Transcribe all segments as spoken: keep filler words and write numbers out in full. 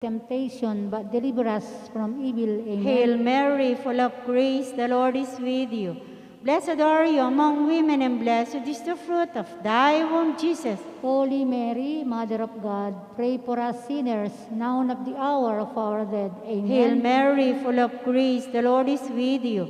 temptation, but deliver us from evil. Amen. Hail Mary, full of grace, the Lord is with you. Blessed are you among women, and blessed is the fruit of thy womb, Jesus. Holy Mary, Mother of God, pray for us sinners, now and at the hour of our death. Amen. Hail Mary, full of grace, the Lord is with you.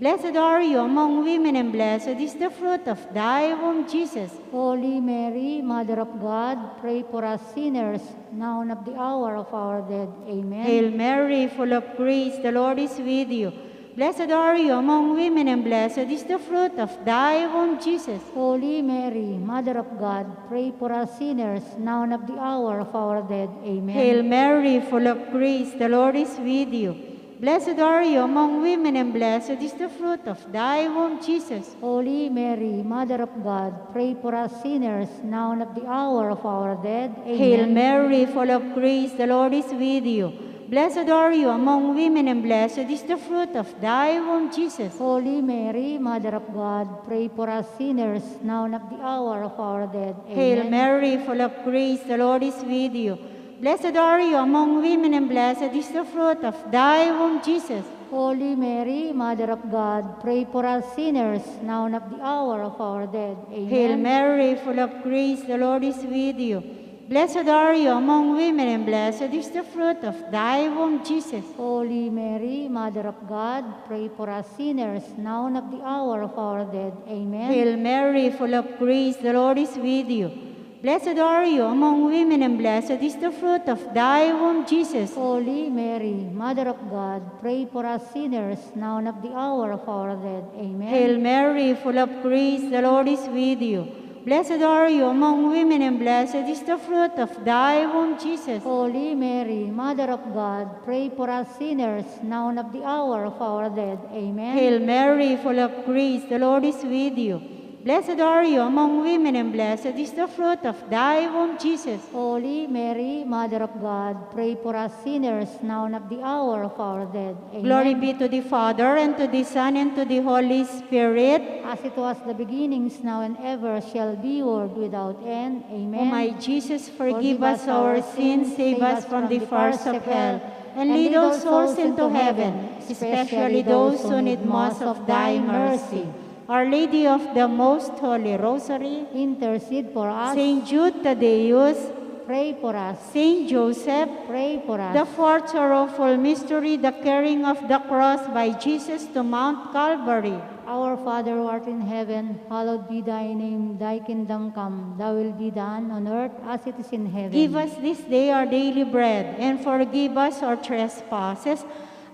Blessed are you among women, and blessed is the fruit of thy womb, Jesus. Holy Mary, Mother of God, pray for us sinners, now and at the hour of our death. Amen. Hail Mary, full of grace, the Lord is with you. Blessed are you among women, and blessed is the fruit of thy womb, Jesus. Holy Mary, Mother of God, pray for us sinners, now and at the hour of our death. Amen. Hail Mary, full of grace, the Lord is with you. Blessed are you among women, and blessed is the fruit of thy womb, Jesus. Holy Mary, Mother of God, pray for us sinners, now and at the hour of our death. Amen. Hail Mary, full of grace, the Lord is with you. Blessed are you among women, and blessed is the fruit of thy womb, Jesus. Holy Mary, Mother of God, pray for us sinners, now and at the hour of our death. Hail Amen. Mary, full of grace, the Lord is with you. Blessed are you among women, and blessed is the fruit of thy womb, Jesus. Holy Mary, Mother of God, pray for us sinners, now and at the hour of our death. Amen. Hail Mary, full of grace, the Lord is with you. Blessed are you among women, and blessed is the fruit of thy womb, Jesus. Holy Mary, Mother of God, pray for us sinners, now and at the hour of our death. Amen. Hail Mary, full of grace, the Lord is with you. Blessed are you among women, and blessed is the fruit of thy womb, Jesus. Holy Mary, Mother of God, pray for us sinners, now and at the hour of our death. Amen. Hail Mary, full of grace, the Lord is with you. Blessed are you among women, and blessed is the fruit of thy womb, Jesus. Holy Mary, Mother of God, pray for us sinners, now and at the hour of our death. Amen. Hail Mary, full of grace, the Lord is with you. Blessed are you among women, and blessed is the fruit of thy womb, Jesus. Holy Mary, Mother of God, pray for us sinners, now and at the hour of our death. Amen. Glory be to the Father, and to the Son, and to the Holy Spirit. As it was the beginnings, now and ever shall be, world without end. Amen. O my Jesus, forgive us our sins, save us from the fires of hell, and lead all souls into heaven, especially those who need most of thy mercy. Our Lady of the Most Holy Rosary, intercede for us. Saint Jude Thaddeus, pray for us. Saint Joseph, pray for us. The fourth sorrowful mystery, the carrying of the cross by Jesus to Mount Calvary. Our Father who art in heaven, hallowed be thy name. Thy kingdom come. Thy will be done on earth as it is in heaven. Give us this day our daily bread, and forgive us our trespasses,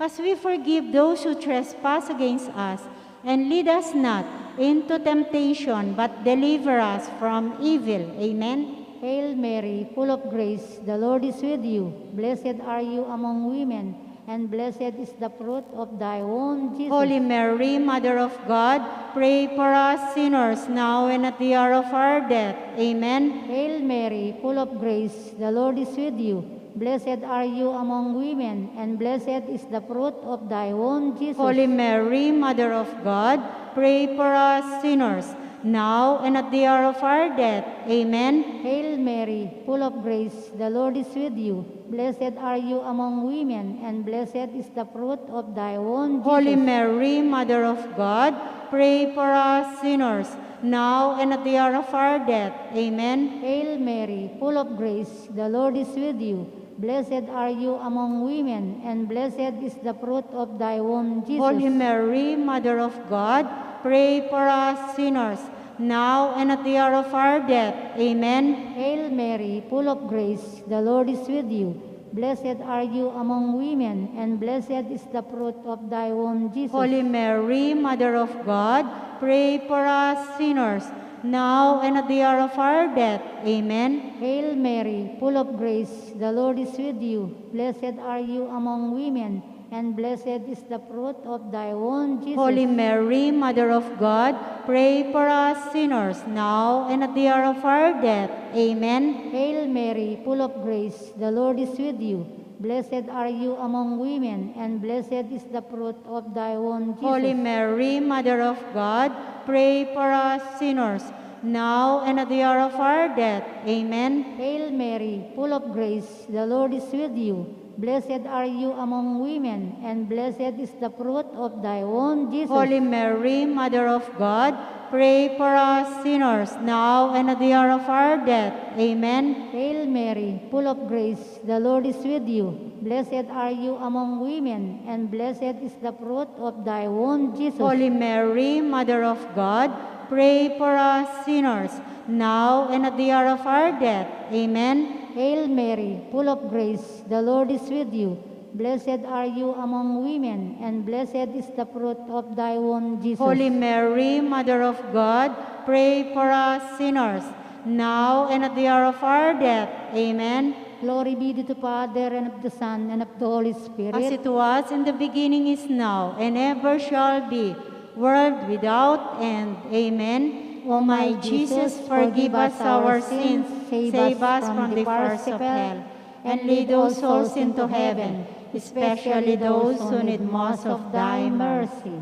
as we forgive those who trespass against us. And lead us not into temptation, but deliver us from evil. Amen. Hail Mary, full of grace, the Lord is with you. Blessed are you among women, and blessed is the fruit of thy womb, Jesus. Holy Mary, Mother of God, pray for us sinners, now and at the hour of our death. Amen. Hail Mary, full of grace, the Lord is with you. Blessed are you among women, and blessed is the fruit of thy womb, Jesus. Holy Mary, Mother of God, pray for us sinners, now and at the hour of our death. Amen. Hail Mary, full of grace, the Lord is with you. Blessed are you among women, and blessed is the fruit of thy womb, Jesus. Holy Mary, Mother of God, pray for us sinners, now and at the hour of our death. Amen. Hail Mary, full of grace, the Lord is with you. Blessed are you among women, and blessed is the fruit of thy womb, Jesus. Holy Mary, Mother of God, pray for us sinners, now and at the hour of our death. Amen. Hail Mary, full of grace, the Lord is with you. Blessed are you among women, and blessed is the fruit of thy womb, Jesus. Holy Mary, Mother of God, pray for us sinners, now and at the hour of our death. Amen. Hail Mary, full of grace, the Lord is with you. Blessed are you among women, and blessed is the fruit of thy womb, Jesus. Holy Mary, Mother of God, pray for us sinners, now and at the hour of our death. Amen. Hail Mary, full of grace, the Lord is with you. Blessed are you among women, and blessed is the fruit of thy womb, Jesus. Holy Mary, Mother of God, pray for us sinners, now and at the hour of our death. Amen. Hail Mary, full of grace, the Lord is with you. Blessed are you among women, and blessed is the fruit of thy womb, Jesus. Holy Mary, Mother of God, pray for us sinners, now and at the hour of our death. Amen. Hail Mary, full of grace, the Lord is with you. Blessed are you among women, and blessed is the fruit of thy womb, Jesus. Holy Mary, Mother of God, pray for us sinners, now and at the hour of our death. Amen. Hail Mary, full of grace, the Lord is with you. Blessed are you among women, and blessed is the fruit of thy womb, Jesus. Holy Mary, Mother of God, pray for us sinners, now and at the hour of our death. Amen. Glory be to the Father, and of the Son, and of the Holy Spirit. As it was in the beginning, is now, and ever shall be, world without end. Amen. O my Jesus, forgive us our sins, save us from the fires of hell, and lead all souls into heaven, especially those who need most of thy mercy.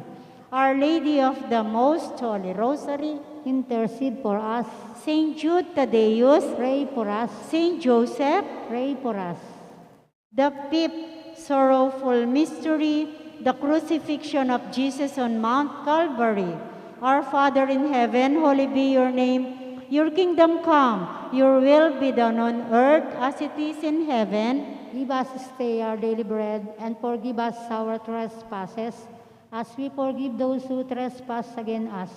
Our Lady of the Most Holy Rosary, intercede for us. Saint Jude Thaddeus, pray for us. Saint Joseph, pray for us. The fifth sorrowful mystery, the crucifixion of Jesus on Mount Calvary. Our Father in heaven, holy be your name. Your kingdom come, your will be done on earth as it is in heaven. Give us this day our daily bread, and forgive us our trespasses, as we forgive those who trespass against us.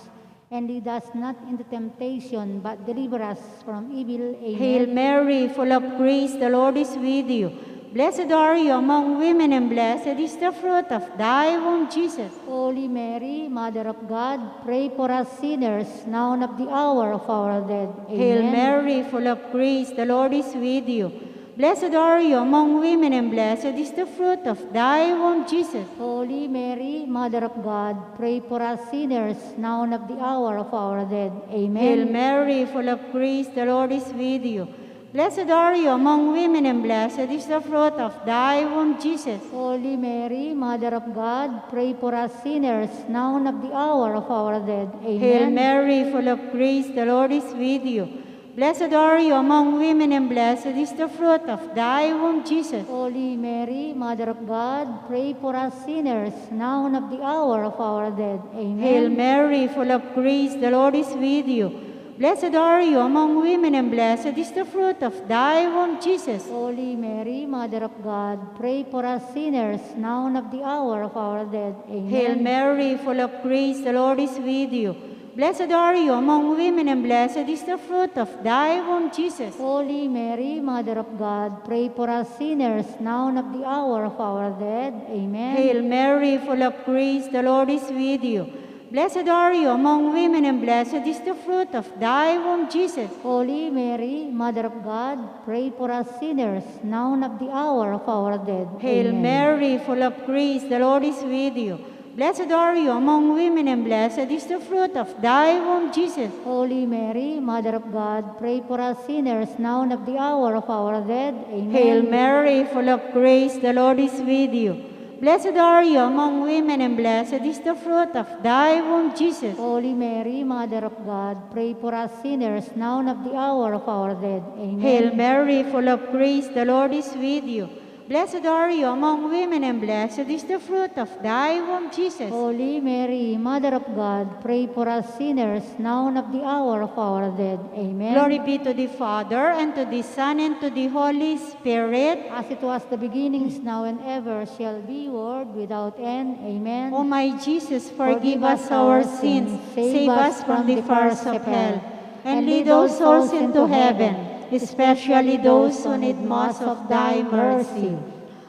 And lead us not into temptation, but deliver us from evil. Amen. Hail Mary, full of grace, the Lord is with you. Blessed are you among women, and blessed is the fruit of thy womb, Jesus. Holy Mary, Mother of God, pray for us sinners, now and at the hour of our death. Amen. Hail Mary, full of grace, the Lord is with you. Blessed are you among women, and blessed is the fruit of thy womb, Jesus. Holy Mary, Mother of God, pray for us sinners, now and at the hour of our death. Amen. Hail Mary, full of grace, the Lord is with you. Blessed are you among women, and blessed is the fruit of thy womb, Jesus. Holy Mary, Mother of God, pray for us sinners, now and at the hour of our death. Amen. Hail Mary, full of grace, the Lord is with you. Blessed are you among women, and blessed is the fruit of thy womb, Jesus. Holy Mary, Mother of God, pray for us sinners, now and at the hour of our death. Amen. Hail Mary, full of grace, the Lord is with you. Blessed are you among women, and blessed is the fruit of thy womb, Jesus. Holy Mary, Mother of God, pray for us sinners, now and at the hour of our death. Amen. Hail Mary, full of grace, the Lord is with you. Blessed are you among women, and blessed is the fruit of thy womb, Jesus. Holy Mary, Mother of God, pray for us sinners, now and at the hour of our death. Amen. Hail Mary, full of grace, the Lord is with you. Blessed are you among women, and blessed is the fruit of thy womb, Jesus. Holy Mary, Mother of God, pray for us sinners, now and at the hour of our death. Hail Mary, full of grace, the Lord is with you. Blessed are you among women, and blessed is the fruit of thy womb, Jesus. Holy Mary, Mother of God, pray for us sinners, now and at the hour of our death. Amen. Hail Mary, full of grace, the Lord is with you. Blessed are you among women, and blessed is the fruit of thy womb, Jesus. Holy Mary, Mother of God, pray for us sinners, now and at the hour of our death. Amen. Hail Mary, full of grace, the Lord is with you. Blessed are you among women, and blessed is the fruit of thy womb, Jesus. Holy Mary, Mother of God, pray for us sinners, now and at the hour of our death. Amen. Glory be to the Father, and to the Son, and to the Holy Spirit. As it was the beginning, is now, and ever shall be, world without end. Amen. O my Jesus, forgive us our sins, save us from the fires of hell, and lead all souls into heaven, especially those who need most of thy mercy.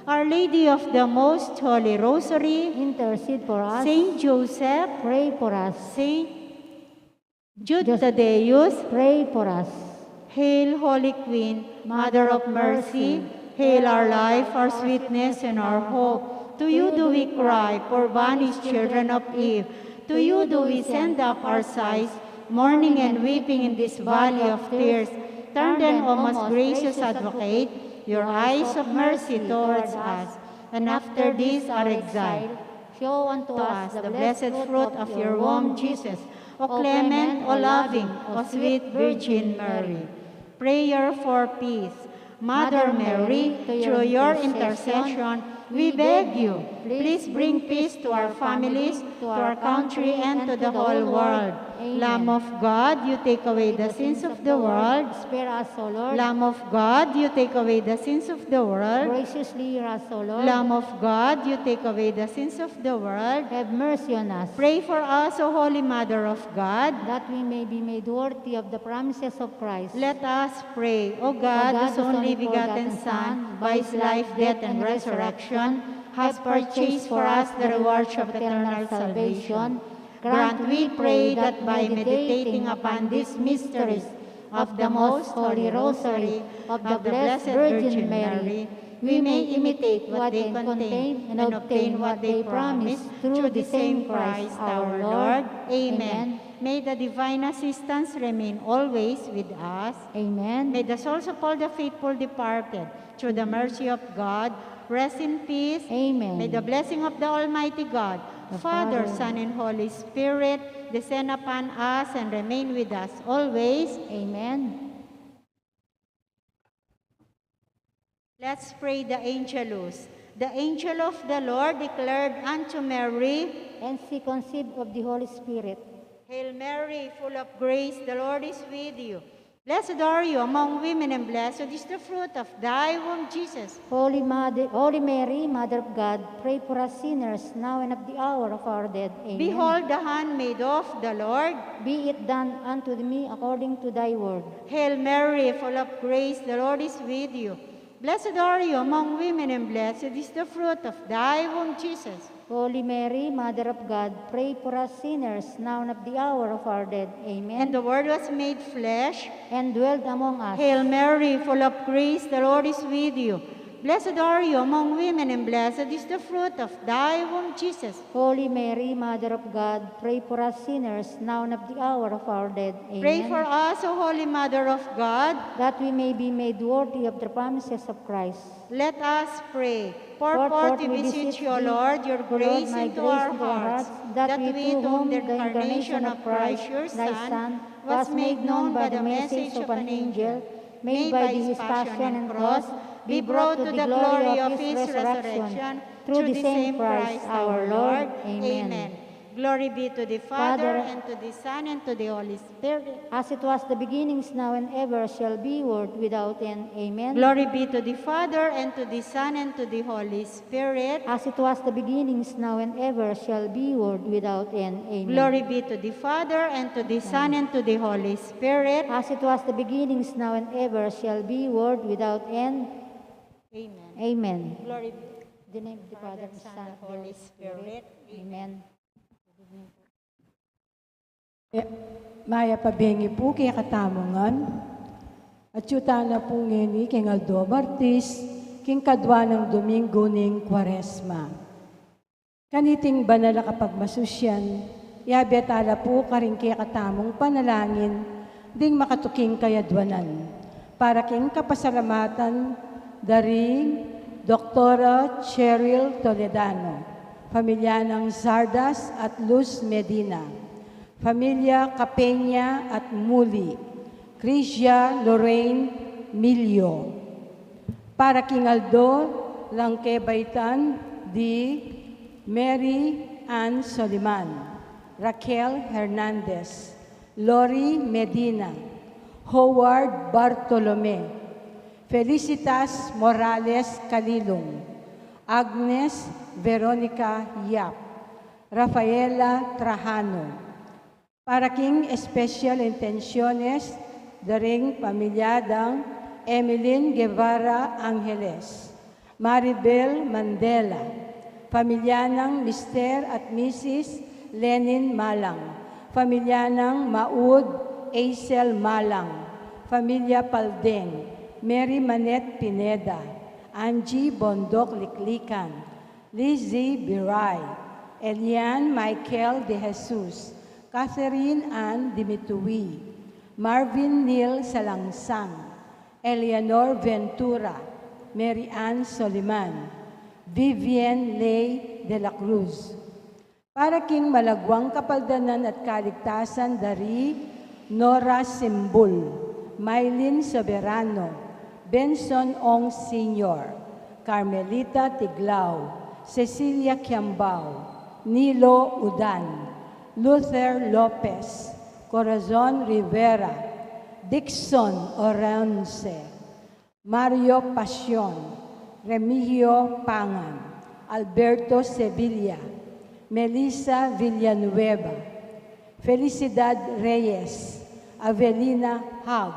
Our Lady of the Most Holy Rosary, intercede for us. Saint Joseph, pray for us. Saint Jude Thaddeus, pray for us. Hail, Holy Queen, Mother of Mercy, hail our life, our sweetness, and our hope. To you do we cry, poor banished children of Eve. To you do we send up our sighs, mourning and weeping in this valley of tears. Turn then, O most gracious Advocate, your eyes of mercy towards us, and after this our exile, show unto us the blessed fruit of your womb, Jesus. O clement, O loving, O sweet Virgin Mary. Prayer for peace. Mother Mary, through your intercession, we beg you, please bring peace to our families, to our country, and to the whole world. Lamb of God, you take away the sins of the world. Spare us, O Lord. Lamb of God, you take away the sins of the world. Graciously hear us, O Lord. Lamb of God, you take away the sins of the world. Have mercy on us. Pray for us, O Holy Mother of God. That we may be made worthy of the promises of Christ. Let us pray. O God, whose only begotten Son, by his life, death, and resurrection, has purchased for us the rewards of eternal salvation, grant, we pray, that by meditating upon these mysteries of the most holy rosary of the Blessed Virgin Mary, we may imitate what they contain and obtain what they promise, through the same Christ our Lord. Amen. May the divine assistance remain always with us. Amen. May the souls of all the faithful departed, through the mercy of God, rest in peace. Amen. May the blessing of the Almighty God, the Father, Father, Son, and Holy Spirit, descend upon us and remain with us always. Amen. Let's pray the Angelus. The angel of the Lord declared unto Mary, and she conceived of the Holy Spirit. Hail Mary, full of grace, the Lord is with you. Blessed are you among women, and blessed is the fruit of thy womb, Jesus. Holy Mother, Holy Mary, Mother of God, pray for us sinners, now and at the hour of our death. Amen. Behold the handmaid of the Lord. Be it done unto me according to thy word. Hail Mary, full of grace, the Lord is with you. Blessed are you among women, and blessed is the fruit of thy womb, Jesus. Holy Mary, Mother of God, pray for us sinners, now and at the hour of our death. Amen. And the Word was made flesh and dwelt among us. Hail Mary, full of grace, the Lord is with you. Blessed are you among women, and blessed is the fruit of thy womb, Jesus. Holy Mary, Mother of God, pray for us sinners, now and at the hour of our death. Amen. Pray for us, O Holy Mother of God, that we may be made worthy of the promises of Christ. Let us pray. Pour forth, we beseech you, O Lord, your grace into our hearts, that we, to whom the incarnation of Christ, your Son, was made known by the message of an angel, may by his passion and cross be brought to the glory of his resurrection, through the same Christ our Lord. Amen. Glory be to the Father, and to the Son, and to the Holy Spirit. As it was the beginnings, now and ever shall be, world without end. Amen. Glory be to the Father, and to the Son, and to the Holy Spirit. As it was the beginnings, now and ever shall be, world without end. Amen. Glory be to the Father, and to the Son, and to the Holy Spirit. As it was the beginnings, now and ever shall be, world without end. Amen. Amen. Glory be to the name of the Father, Son, and Holy Spirit. Amen. E, mayap a bengi pu kekatamu ngan. Atyu tana pu ngeni king aldo Martis, king kadwa nang Domingo ning Kuaresma. Kaniting banal a kapagmasusian, yabe tala pu karing kekatamung panalangin ding makatuking kayadwanan, para king kapasalamatan da ring Doktora Cheryl Toledano, pamilya nang Zardas at Luz Medina, pamilya Capena at Muli, Crisia Lorraine Milio. Para king aldo lang kebaitan di Mary Ann Soliman, Raquel Hernandez, Lori Medina, Howard Bartolome, Felicitas Morales Calilung, Agnes Veronica Yap, Rafaela Trajano. Para king espesyal intensiones da ring pamilya dang Emeline Guevara Angeles, Maribel Mandela, pamilya nang Mister at Missus Lenin Malang, pamilya nang Maud Aisel Malang, pamilya Paldeng, Mary Manette Pineda, Angie Bondoc Liklikan, Lizzie Biray, Elian Michael De Jesus, Catherine Ann Dimitui, Marvin Neil Salangsang, Eleanor Ventura, Mary Ann Soliman, Vivian Ley de la Cruz. Para king malagwang kapaldanan at kaligtasan da ri Nora Simbul, Mylene Soberano, Benson Ong Senior, Carmelita Tiglao, Cecilia Kiambao, Nilo Udan, Luther Lopez, Corazon Rivera, Dixon Orense, Mario Pasion, Remigio Pangan, Alberto Sevilla, Melissa Villanueva, Felicidad Reyes, Avelina Hag,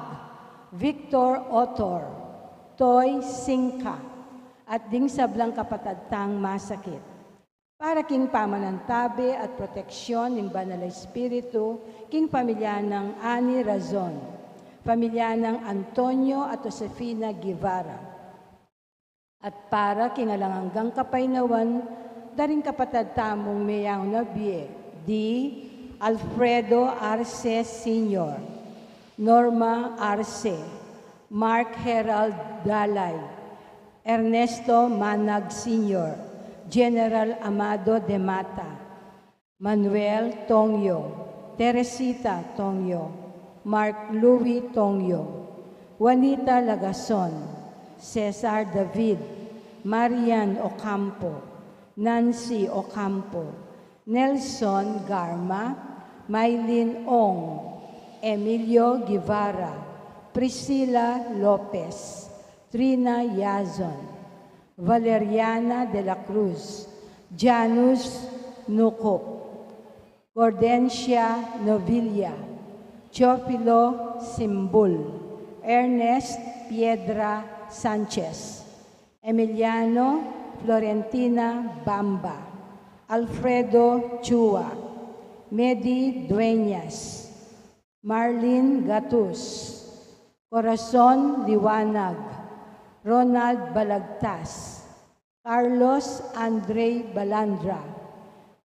Victor Otor, Toy Singka, at ding sablang kapatad tang masakit. Para king pamanantabe at proteksyon ning Banal a Espiritu, king pamilya nang Ani Razon, pamilya nang Antonio at Josefina Guevara, at para king alang anggang kapaynawan da ring kapatad tamung meyaun a bie, di Alfredo Arce Senior, Norma Arce, Mark Herald Dalay, Ernesto Manag Senior, General Amado de Mata, Manuel Tongyo, Teresita Tongyo, Mark Louis Tongyo, Juanita Lagason, Cesar David, Marian Ocampo, Nancy Ocampo, Nelson Garma, Mylene Ong, Emilio Guevara, Priscilla Lopez, Trina Yazon, Valeriana de la Cruz, Janus Nukup, Gordencia Novilla, Teofilo Simbul, Ernest Piedra Sanchez, Emiliano Florentina Bamba, Alfredo Chua, Medi Dueñas, Marlene Gatus, Corazon Liwanag, Ronald Balagtas, Carlos Andre Balandra,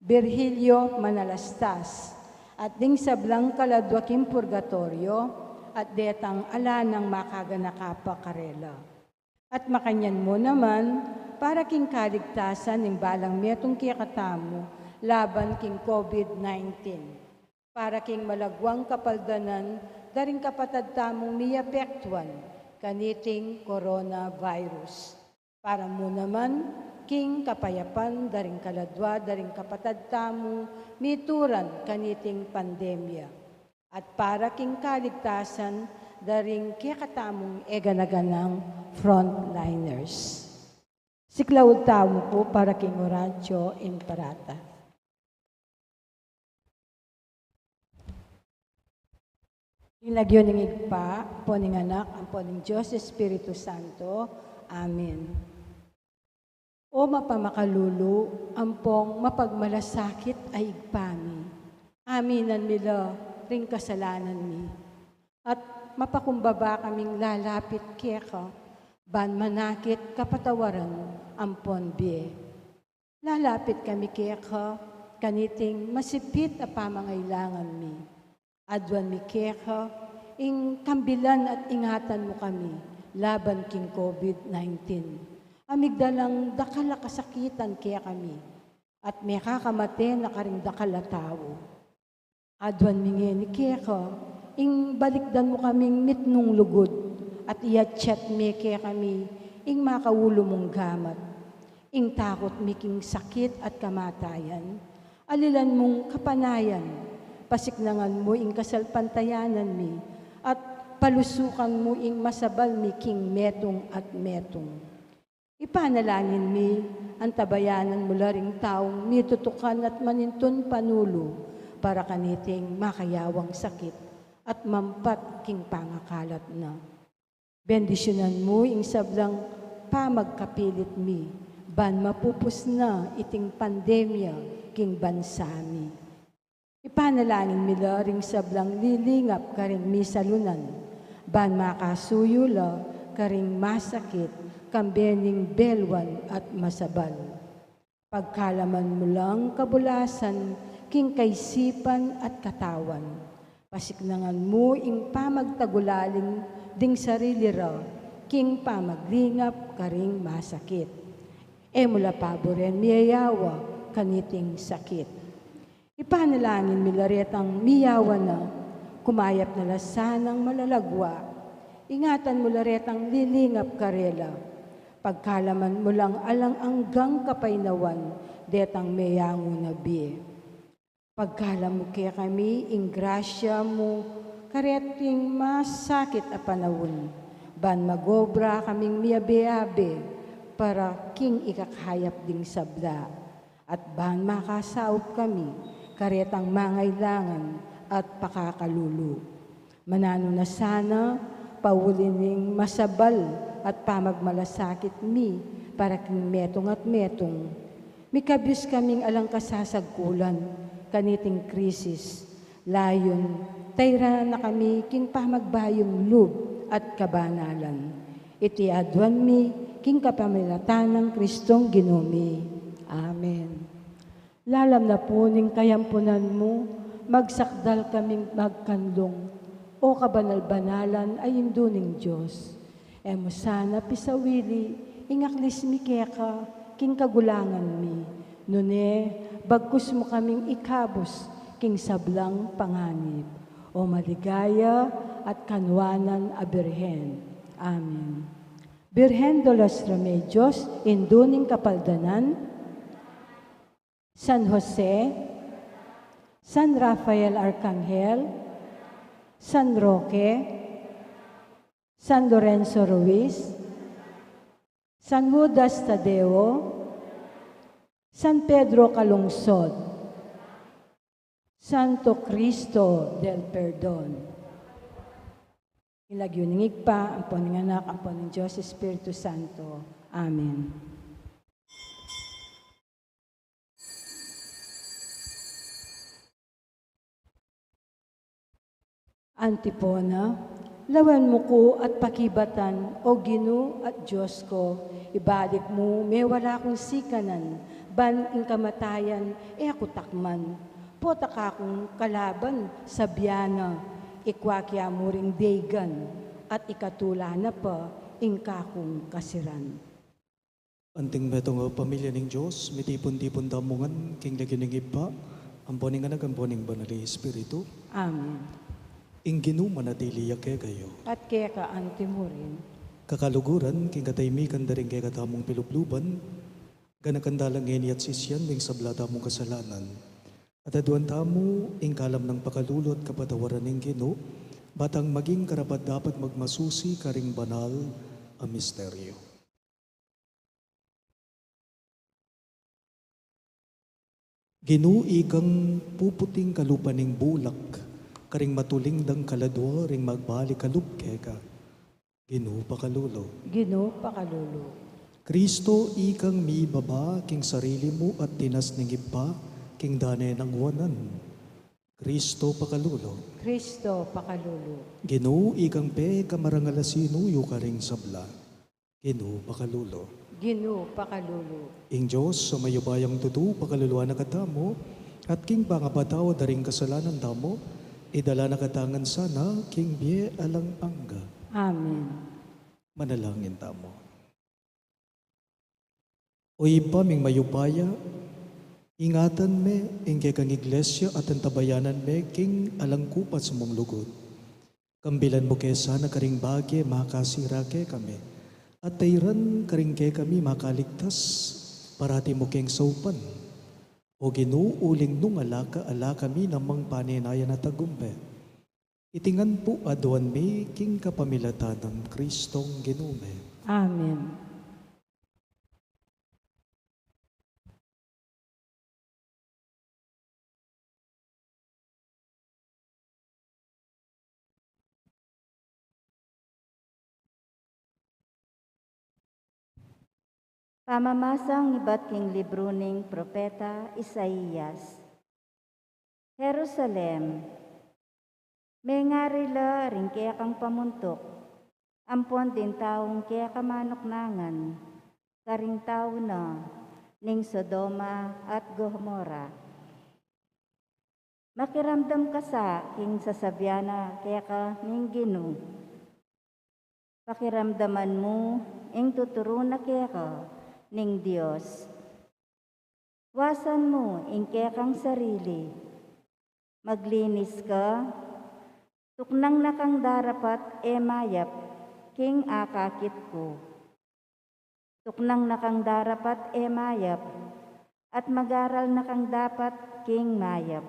Virgilio Manalastas, at ding sablang kaladwa king purgatoryo, at detang ala nang makaganaka pa karela. At makanyan mu naman, para king kaligtasan ning balang metung kekatamu laban king COVID nineteen, para king malagwang kapaldanan da ring kapatad tamung miapektuan kaniting coronavirus, para mu naman king kapayapan da ring kaladwa da ring kapatad tamung mituran kaniting pandemya, at para king kaligtasan da ring kekatamung e gana-ganang frontliners. Siklaud tamu pu para king Oratio Imperata. King lagyu ning Ibpa, ampo ning Anak, ampo ning Dios Espiritu Santo. Amen. O mapamakalulu, ampong mapagmalasakit a Ibpa mi, aminan mi la ring kasalanan mi, at mapakumbaba kaming lalapit keka, ban manakit kapatawaran ampon bie. Lalapit kami keka kaniting masipit a pamangailangan mi. Aduan mi keka ing kambilan at ingatan mu kami laban king COVID nineteen. A migdalang dakal a kasakitan kekami, at mekakamate na karing dakal a tau. Aduan mi ngeni keka ing balikdan mu kaming mitmung lugud, at iatyat me kekami ing makaulu mung gamat. Ing takut mi king sakit at kamatayan, alilan mung kapanayan, pasiknangan mu ing kasalpantayanan mi, at palusukan mu ing masabal mi king metung at metung. Ipanalangin mi, antabayanan mu la ring taung mitutukan at manintun panulu para kaniting makayawang sakit at mampat king pangakalat na. Bendisyunan mu ing sablang pamagkapilit mi, ban mapupus na iting pandemya king bansa mi. Ipanalangin mi la ring sablang lilingap karing misalunan, ban makasuyu la karing masakit, kambe ning beluan at masabal. Pagkalaman mu lang kabulasan king kaisipan at katawan. Pasiknangan mu ing pamagtagulaling ding sarili ra king pamaglingap karing masakit. E mu la paburen miyayawa kaniting sakit. Ipanalangin mi la retang miyawa na, kumayap na la sanang malalagwa Ingatan mu la retang lilingap karela. Pagkalaman mu lang alang anggang kapaynawan detang meyangu na bie. Pagkalam mu kekami ing grasya mu kareting masakit a panaun, ban magobra kaming miyabe-abe para king ikakayap ding sabla, at ban makasaup kami karetang mangailangan at pakakalulu. Mananu na sana, pauli ning masabal at pamagmalasakit mi para king metung at metung, mikabyus kaming alang kasasagkulan kaniting krisis, layun tayran na kami king pamagbayung lub at kabanalan. Iti aduan mi king kapamilatan nang Kristong Ginu mi. Amen. Lalam na pu ning kayampunan mu, magsakdal kaming magkanlung, O kabanal-banalan a Indu ning Dios. E mu sana pisawili ing aklis mi keka king kagulangan mi, nune bagkus mu kaming ikabus king sablang panganib, O maligaya at kanuanan a Birhen. Amen. Birhen de los Remedios, Indu ning Kapaldanan, San Jose, San Rafael Arcangel, San Roque, San Lorenzo Ruiz, San Judas Tadeo, San Pedro Calungsod, Santo Cristo del Perdon. King lagyu ning Ibpa, ampo ning Anak, ampo ning Dios Espiritu Santo. Amen. Antipona. Lawen mu ku at pakibatan, O Ginu at Dios ku, ibalik mu mewala kung sikanan, ban ing kamatayan e ku takman. Pota kakung kalaban, sabyan na, ikwa ke ya mu ring daygan, at ikatula na pa ing kakung kasiran. Anting metung a pamilya ning Dios, mitipun-tipun tamu ngan king lagyu ning Ibpa, ampo ning Anak, ampo ning Banal a Espiritu. Amen. Ing Ginu manatili ya kekayu. At keka anti mu rin. Kakaluguran, king katahimikan da ring kekatamung pilubluban, ganakan da la ngeni at sisian ding sabla tamung kasalanan. At aduan tamu ing kalam nang pakalulu at kapatawaran ning Ginu, ba tang maging karapat-dapat magmasusi karing banal a misteryo. Ginu, ikang puputing kalupa ning bulak, karing matuling dang kaladua ring magbalik kalub keka. Ginu, pakalulu. Ginu, pakalulu. Kristo, ikang mibaba king sarili mu at tinas ning Ibpa king dane nang wanan. Kristo, pakalulu. Kristo, pakalulu. Ginu, ikang pekamarangal a sinuyu karing sabla. Ginu, pakalulu. Ginu, pakalulu. Ing Dios a mayupayang tutu, pakaluluan na katamu, at king pangapatawad da ring kasalanan tamu, idala na katamu ngan sana king bie alang angga. Amen. Manalangin tamu. O Ibpa ming mayupaya, ingatan me ing kekang Iglesia at antabayanan me king alang kupas mung lugud. Kambilan mu ke sana karing bage makasira kekami, at tairan karing kekami makaligtas, parati mu keng saupan. O Ginu, uling nung ala ka, ala kami namang panenayan a tagumbe. Iti ngan pu aduan mi king kapamilatan nang Kristong Ginu mi. Amen. Pamamasang ibat king libru ning propeta Isaias. Jerusalem, mengari la ring kekang pamuntuk, ampon ding taung keka manuknangan, karing tau na ning Sodoma at Gomorra. Makiramdam ka sa king sasabian na keka ning Ginu. Pakiramdaman mu ing tuturu na keka ning Dios. Wasan mu ing kekang sarili. Maglinis ka, tuknang na kang darapat e mayap, king akakit ku. Tuknang na kang darapat e mayap, at mag-aral na kang dapat king mayap.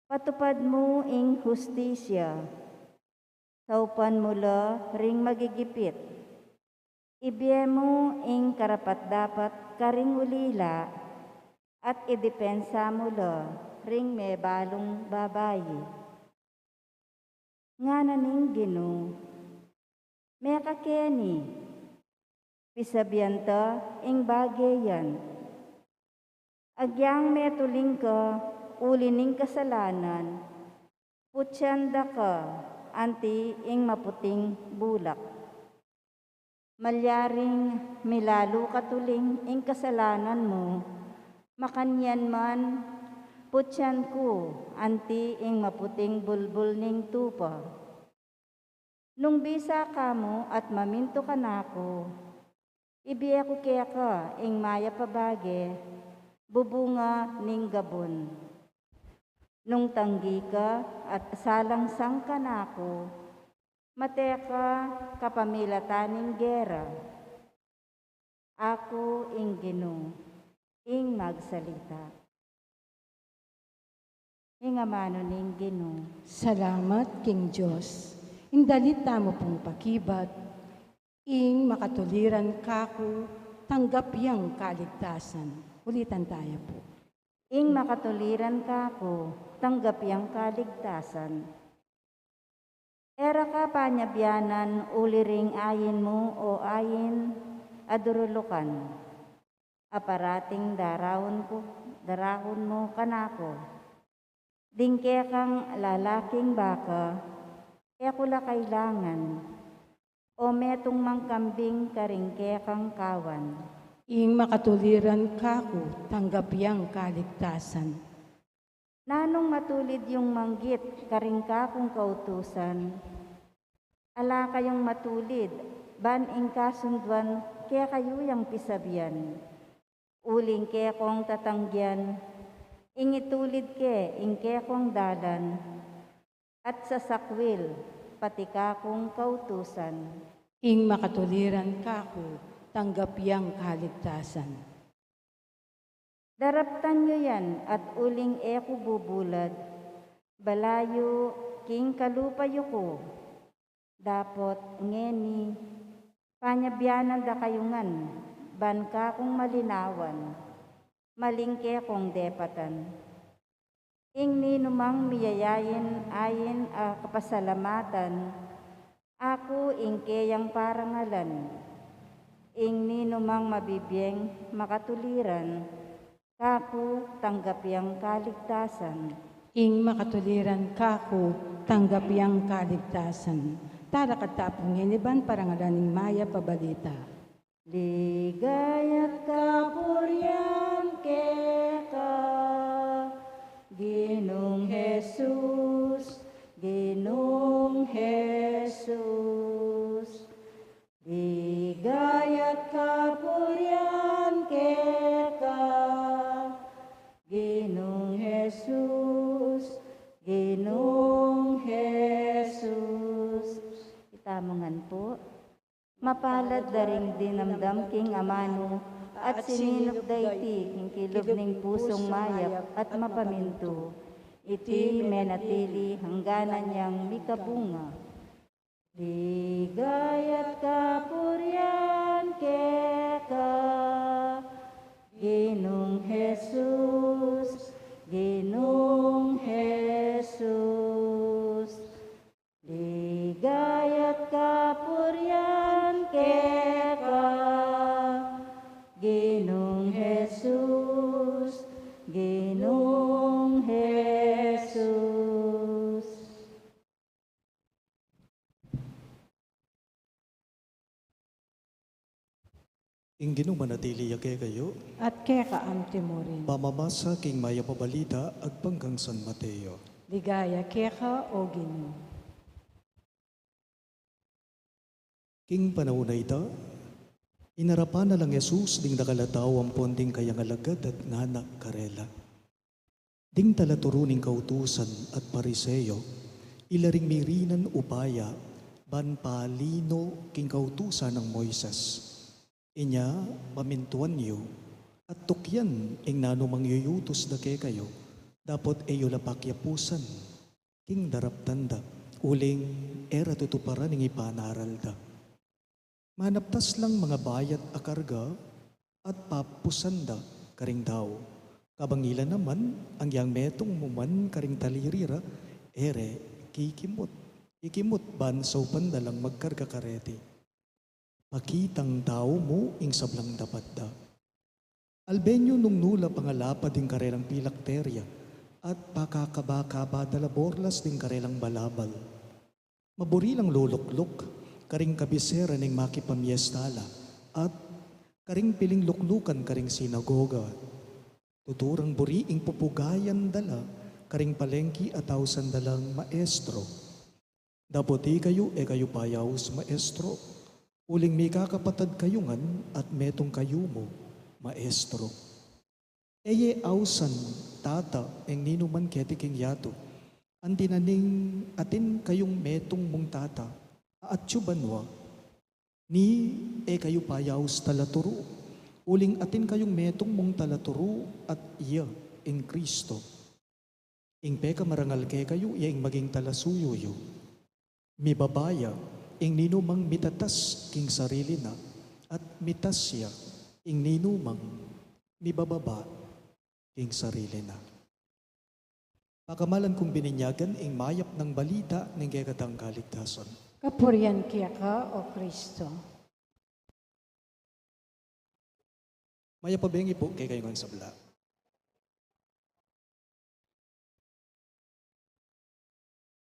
Patupad mu ing hustisya, saupan mu la ring magigipit. Ibie mu ing karapat-dapat karing ulila, at idepensa mu la ring mebalung babai. Ngana ning Ginu, mekakeni, pisabian ta ing bage yan. Agyang metuling ka uli ning kasalanan, putian da ka anti ing maputing bulak. Malyaring milalu katuling ing kasalanan mu, makanyan man putian ku anti ing maputing bulbul ning tupa. Nung bisa ka mu at mamintu kanaku, ibie ku keka ing mayap a bage, bubunga ning gabun. Nung tanggi ka at salangsang kanaku, mate ka kapamilatan ning gera. Aku ing Ginu, ing magsalita. Ing amanu ning Ginu. Salamat king Dios. Ing dalit tamu pung pakibat, ing makatuliran kaku, tanggap yang kaligtasan. Ulitan taya pu. Ing makatuliran kaku, tanggap yang kaligtasan. E ra ka panyabianan uli ring ain mu o ain a durulukan. A parating daraun ku, daraun mu kanaku. Ding kekang lalaking baka, e ku la kailangan. O metung mang kambing karing kekang kawan. Ing makatuliran kaku, tanggap yang kaligtasan. Nanung matulid yung manggit karing kakung kautusan? Ala kayung matulid, ban ing kasunduan kekayu yang pisabian. Uling kekong tatanggian, ing itulid ke ing kekong dalan, at sasakwil pati kakung kautusan. Ing makatuliran kaku, tanggap yang kaligtasan. Daraptan yu yan at uling e ku bubulad, balayu king kalupa yu ku. Dapot ngeni, panyabianan da kayu ngan, ban kakung malinawan, maling kekong depatan. Ing ninumang miyayain ain a kapasalamatan, aku ing keyang parangalan. Ing ninumang mabibieng makatuliran, kaku tanggap yang kaligtasan. Ing makatuliran kaku, tanggap yang kaligtasan. Tara katapu ngeni ban parangalan ing mayap a balita. Ligaya't kapurian keka, Ginung Jesus, Ginung Jesus. Ligaya't kapurian keka, Ginung Jesus, Ginung Jesus. Itamu ngan pu. Mapalad da ring dinamdam king amanu, at sininub da iti king kilub ning pusung mayap at mapamintu. Iti menatili hangganan yang mikabunga. Ligaya't kapurian keka, Ginung Jesus, Ginung Jesus. Ligaya't kapurian keka, Ginung Jesus, Ginung Jesus. Ing Ginu manatili ya kekayu. At keka antimurin. Pamamasa king mayap a balita agpang kang San Mateo. Ligaya keka, o Ginu. King panaun a ita, inarapan na lang Jesus ding dakal a tau ampon ding kayang alagad at ngana karela. Ding talaturu ning kautusan at Pariseo, ila ring mirinan upaya, ban palino king kautusan nang Moises. Inya, pamintuan yu, at tukyan ing nanumang yuyutus da kekayu, dapot e yu la pakyapusan king daraptan da, uling e ra tutuparan ing ipanaral da. Manaptas lang mangabayat a karga, at papusan da karing tau. Kabang ila naman, angyang metung mu man karing taliri ra, e re kikimut. Ikimut ban saupan da lang magkarga kareti. Pakitang tau mu ing sablang dapat da. Alben yu nung nu la pangalapad ing karelang pilakterya, at pakakaba-kaba da la borlas ding karelang balabal. Maburi lang lulukluk karing kabisera ning makipamiesta la, at karing piling luklukan karing sinagoga. Tutu rang buri ing pupugayan da la karing palengki at ausan da lang maestro. Dapot ikayu, e kayu payaus maestro, uling mikakapatad kayu ngan at metung kayu mu maestro. E ye ausan tata ing ninuman keti king yatu, anti na ning atin kayung metung mung tata a atyu banua. Ni e kayu payaus talaturu, uling atin kayung metung mung talaturu at iya ing Kristo. Ing pekamarangal kekayu ya ing maging talasuyu yu. Mibaba ya ing ninumang mitatas king sarili na, at mitas ya ing ninumang mibababa king sarili na. Pakamalan kung bininyagan ing mayap nang balita ning kekatang kaligtasan. Kapurian keka, O Kristo. Mayap a bengi pu kekayu ngan sabla.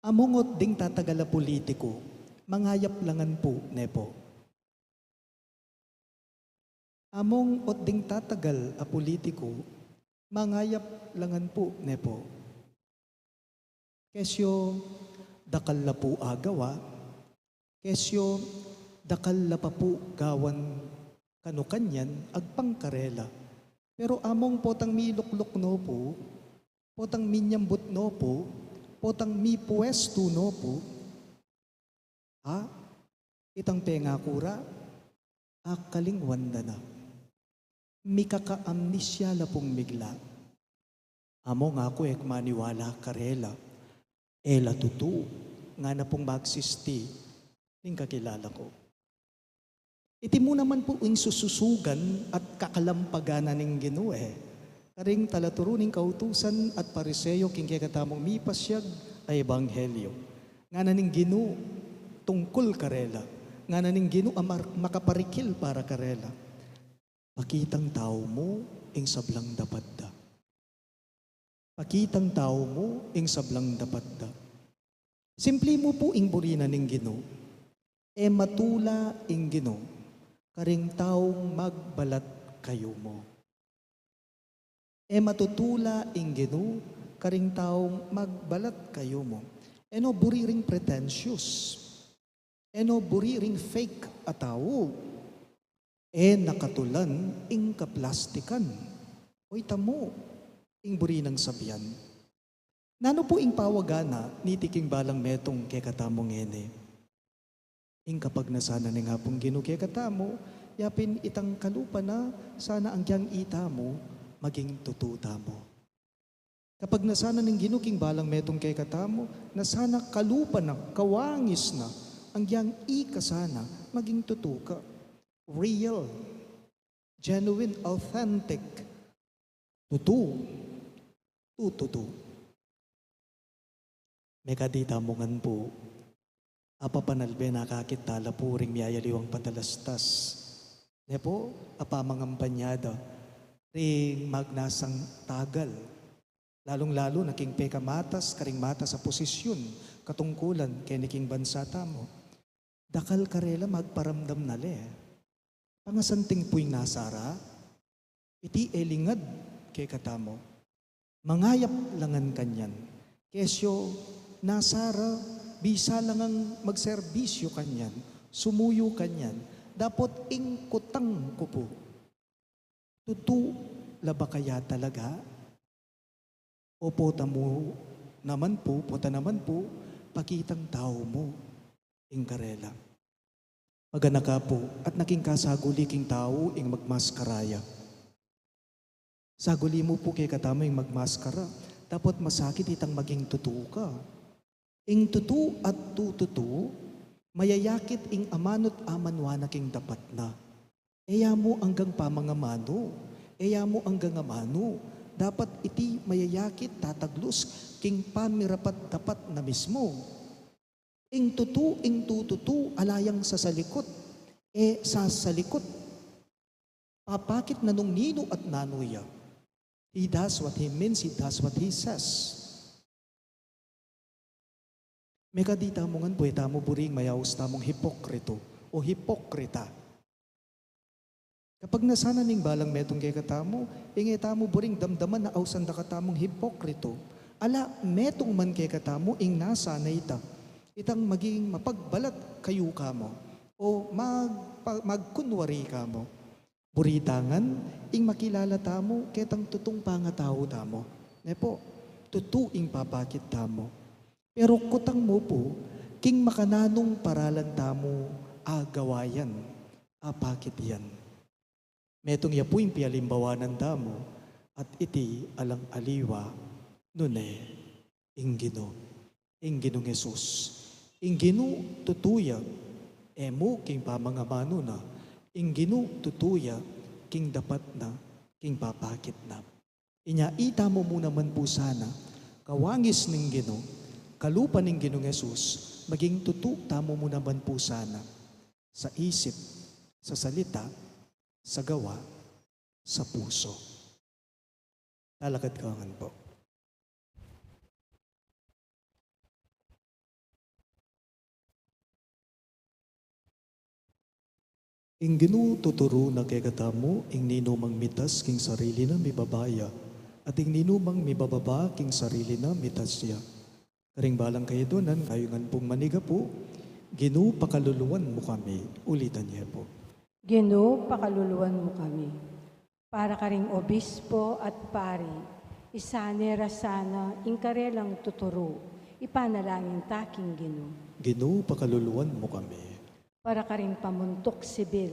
Among ot ding tatagal a pulitiku, mangayap la ngan pu, ne pu? Among ot ding tatagal a pulitiku, mangayap la ngan pu, ne pu? Kesyo dakal la pu agawa, kesyo dakal la pa pu gawan kanu kanyan agpang karela. Pero among potang milukluk no pu, potang minyambut no pu, potang mipuestu no pu, ha? Itang pengaku ra, akalingwan da na. Mikaka-amnesia la pung migla. Among aku e ku maniwala karela. E la tutu, ngana pung magsisti ning kakilala ku. Iti mu naman pu ing sususugan at kakalampagan na ning Ginu e. Karing talaturu ning kautusan at Pariseo king kekatamung mipasyag a ebanghelyo. Ngana ning Ginu tungkul karela. Ngana ning Ginu a mar-, makaparikil para karela. Pakitang tau mu ing sablang dapat da. Pakitang tau mu ing sablang dapat da. Simpli mu pu ing buri na ning Ginu. E matula ing Ginu karing taung magbalat kayumu. E matutula ing Ginu karing taung magbalat kayumu. E no buri ring pretentious. E no buri ring fake a tau. E na katulan ing kaplastikan. Oyta mu ing buri nang sabian. Nanu pu ing pawaga na niti king balang metung kekatamu ngeni? Ing kapagnasan na ning Apung Ginu kekatamu, yapin itang kalupa na sana anggiyang itamu maging tutu tamu. Kapagnasan na ning Ginu king balang metung kekatamu, na sana kalupa na, kawangis na, anggiyang ika sana maging tutu ka. Real, genuine, authentic. Tutu. Tututu. Mekadi tamu ngan pu, apapanalbe na akakit tala pu ring miyayaliwang patalastas. Ne pu, apamangampanya da ring magnasang tagal. Lalung-lalu na king pekamatas, karing matas a posisyun, katungkulan, keni king bansa tamu. Dakal karela magparamdam na le. Pangasanting pu ing nasa ra, iti e lingad kekatamu. Mangayap la ngan kanyan. Kesyo nasa ra, bisa la ngang magserbisyu kanyan, sumuyu kanyan, dapot ing kutang ku pu, tutu la ba kaya talaga? O pota mu naman pu, pota naman pu, pakitang tau mu ing karela. Maganaka pu, at naking kasaguli king tau ing magmaskara ya. Saguli mu pu kekatamu ing magmaskara, dapot masakit itang maging tutu ka. Ing tutu at tututu, mayayakit ing amanu't amanua na king dapat na. E ya mu anggang pamangamanu, e ya mu anggang amanu, dapat iti mayayakit tataglus king pamirapat-dapat na mismu. Ing tutu, ing tututu, ala yang sasalikut, e sasalikut. Papakit na nung ninu at nanu ya. He does what he means, he does what he says. Mekadi tamu ngan pu e tamu buring mayaus tamung hipokrito o hipokrita. Kapag nasa na ning balang metung kekatamu, ing e tamu buring damdaman na ausan da katamung hipokrito. Ala, metung man kekatamu ing nasa na ita. Itang maging mapagbalat kayu kamu o magpa-, magkunwari kamu. Buri ta ngan ing makilala tamu ketang tutung pangatau tamu. Ne pu, tutu ing papakit tamu. Pero kutang mu pu, king makananung paralan tamu agawa yan, apakit yan. Metung ya pu ing pialimbawanan tamu, at iti alang aliwa, nune ing Ginu. Ing Ginung Jesus. Ing Ginu tutu ya, e mu king pamangamanu na, ing Ginu tutu ya, king dapat na, king papakit na. Inya itamu mu naman pu sana, kawangis ning Ginu, kalupa ning Ginung Jesus, maging tutu tamu mu naman pu sana, sa isip, sa salita, sa gawa, sa pusu. Lalakad ka ngan pu. Ing Ginu tuturu na kekatamu, ing ninumang mitas king sarili na mibaba ya, at ing ninumang mibababa king sarili na mitas ya. Karing balang kayadwanan, kayu ngan pung manigapu, Ginu pakaluluan mu kami, ulitan ye pu. Ginu pakaluluan mu kami. Para karing obispo at pari, isane ra sana ing karelang tuturu, ipanalangin ta king Ginu. Ginu pakaluluan mu kami. Para karing pamuntuk sibil,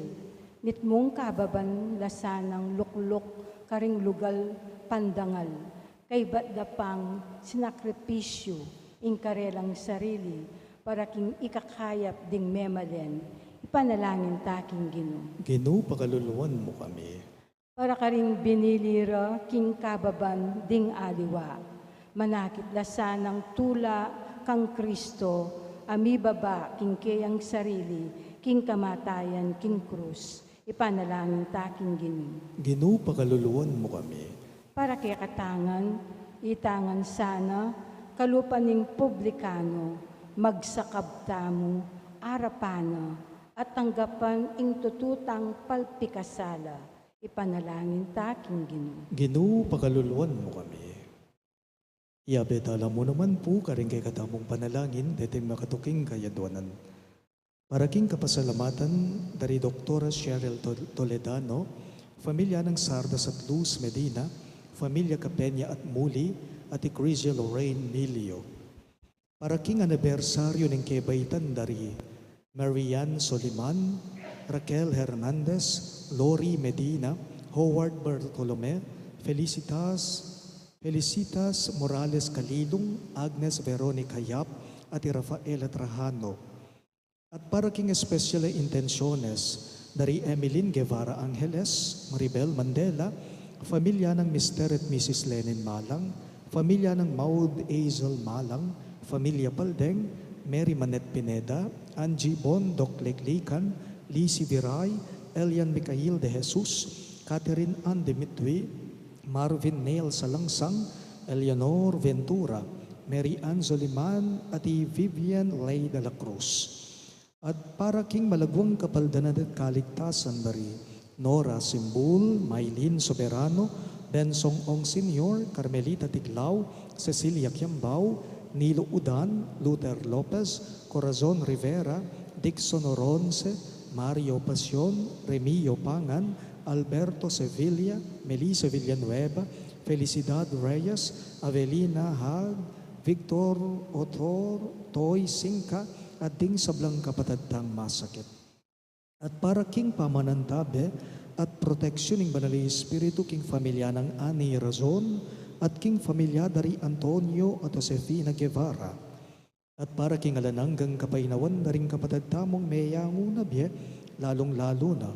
mitmung kababan la sanang lukluk karing lugal pandangal, kaybat da pang sinakripisyu ing karelang sarili para king ikakayap ding memalen, ipanalangin ta king Ginu. Ginu pakaluluan mu kami. Para karing binili ra king kababan ding aliwa, manakit la sanang tula kang Kristo a mibaba king keyang sarili king kamatayan king krus, ipanalangin ta king Ginu. Ginu pakaluluan mu kami. Para kekata ngan, ita ngan sana, kalupa ning publikano, magsakab tamu, arapan na, at tanggapan ing tutu tang palpikasala, ipanalangin ta king Ginu. Ginu pakaluluan mu kami. Iyabe tala mu naman pu karing kekatamung panalangin deting makatuking kayadwanan. Para king kapasalamatan dari Doktora Cheryl Tol-, Toledano, familia nang Sardas at Luz Medina, familia Capenya at Muli, at i Crizia Lorraine Milio. Para king anibersaryu ning kebaitan dari Marian Soliman, Raquel Hernandez, Lori Medina, Howard Bartolome, Felicitas, Felicitas Morales Calilung, Agnes Veronica Yap, at i Rafaela Trajano. At para king espesyal a intensyones dari Emeline Guevara Angeles, Maribel Mandela, familia nang Mister at Missus Lenin Malang, familia nang Maud Azel Malang, familia Paldeng, Mary Manette Pineda, Angie Bon, Doc Liklikan, Lizzie Viray, Elian Micael de Jesus, Catherine Ann Dimitri, Marvin Neil Salangsang, Eleanor Ventura, Mary Ann Soliman, at i Vivian Ley de la Cruz. At para king malaguang kapaldanan at kaligtasan dari Nora Simbul, Mylene Soberano, Bensong Ong Senior, Carmelita Tiglao, Cecilia Kiambao, Nilo Udan, Luther Lopez, Corazon Rivera, Dixon Oronce, Mario Pasion, Remio Pangan, Alberto Sevilla, Melissa Villanueva, Felicidad Reyes, Avelina Haag, Victor Otor, Toy Sinca, at ding sablang kapatad tang masakit. At para king pamanantabe at proteksyon ning Banal a Espiritu king familia nang Ani Razon, at king familia da ri Antonio at Josefina Guevara, at para king alang anggang kapaynawan da ring kapatad tamung meyanguna bie, lalung-lalu na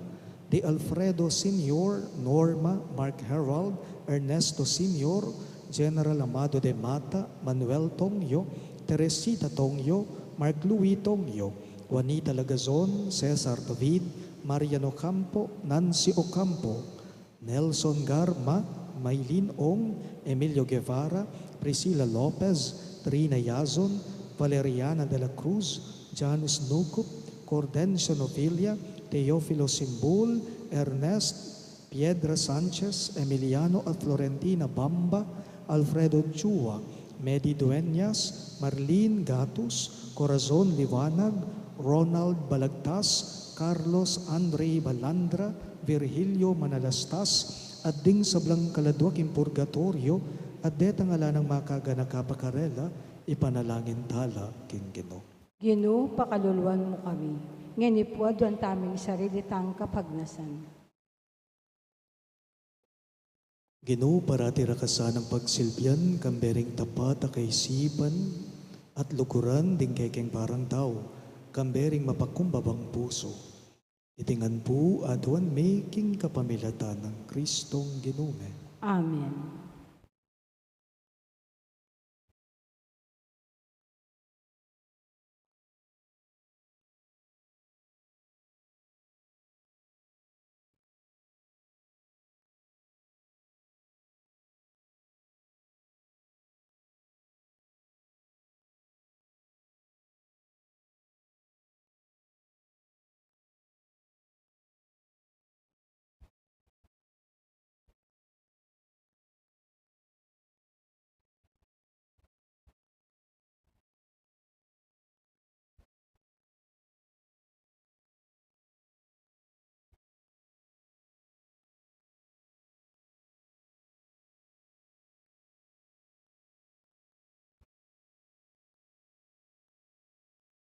di Alfredo Senior, Norma, Mark Herald, Ernesto Senior, General Amado de Mata, Manuel Tongyo, Teresita Tongyo, Mark Louis Tongyo, Juanita Lagazon, Cesar David, Marian Ocampo, Nancy Ocampo, Nelson Garma, Maylin Ong, Emilio Guevara, Priscilla Lopez, Trina Yazon, Valeriana de la Cruz, Janus Nucup, Cordencio Novilia, Teofilo Simbul, Ernest Piedra Sanchez, Emiliano at Florentina Bamba, Alfredo Chua, Medi Dueñas, Marlene Gatus, Corazon Liwanag, Ronald Balagtas, Carlos Andre Balandra, Virgilio Manalastas, at ding sablang kaladua king purgatoryo, at detang ala nang makaganaka pa karela, ipanalangin tala king Ginu. Ginu, pakaluluan mu kami. Ngeni pu aduan taming sarili tang kapagnasan. Ginu, parati ra ka sanang pagsilbian, kambe ring tapat a kaisipan at lukuran ding kekeng parang tau, kambe ring mapakumbabang pusu. Iti ngan pu aduan mi king kapamilatan nang Kristong Ginu mi. Amen.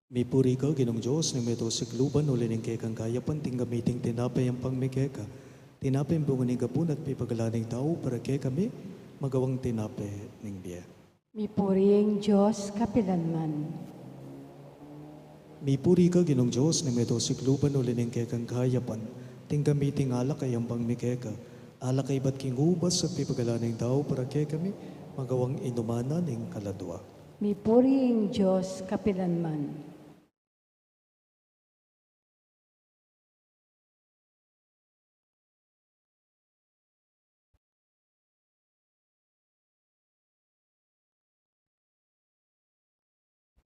Mipuri ka, Ginung Dios ning meto sikluban, uli ning kekang kayapan, tinggap mi iting tinape a yampang mi keka. Tinape a bunga ning gabun at pipagalan ning tau, para kekami magawang tinape ning bie. Mipuri ing Dios kapilanman. Mipuri ka, Ginung Dios ning meto sikluban, uli ning kekang kayapan, tinggap mi iting alak a yampang mi keka. Alak a ibat king ubas at pipagalan ning tau, para kekami magawang inuman na ning kaladua. Mipuri ing Dios kapilanman.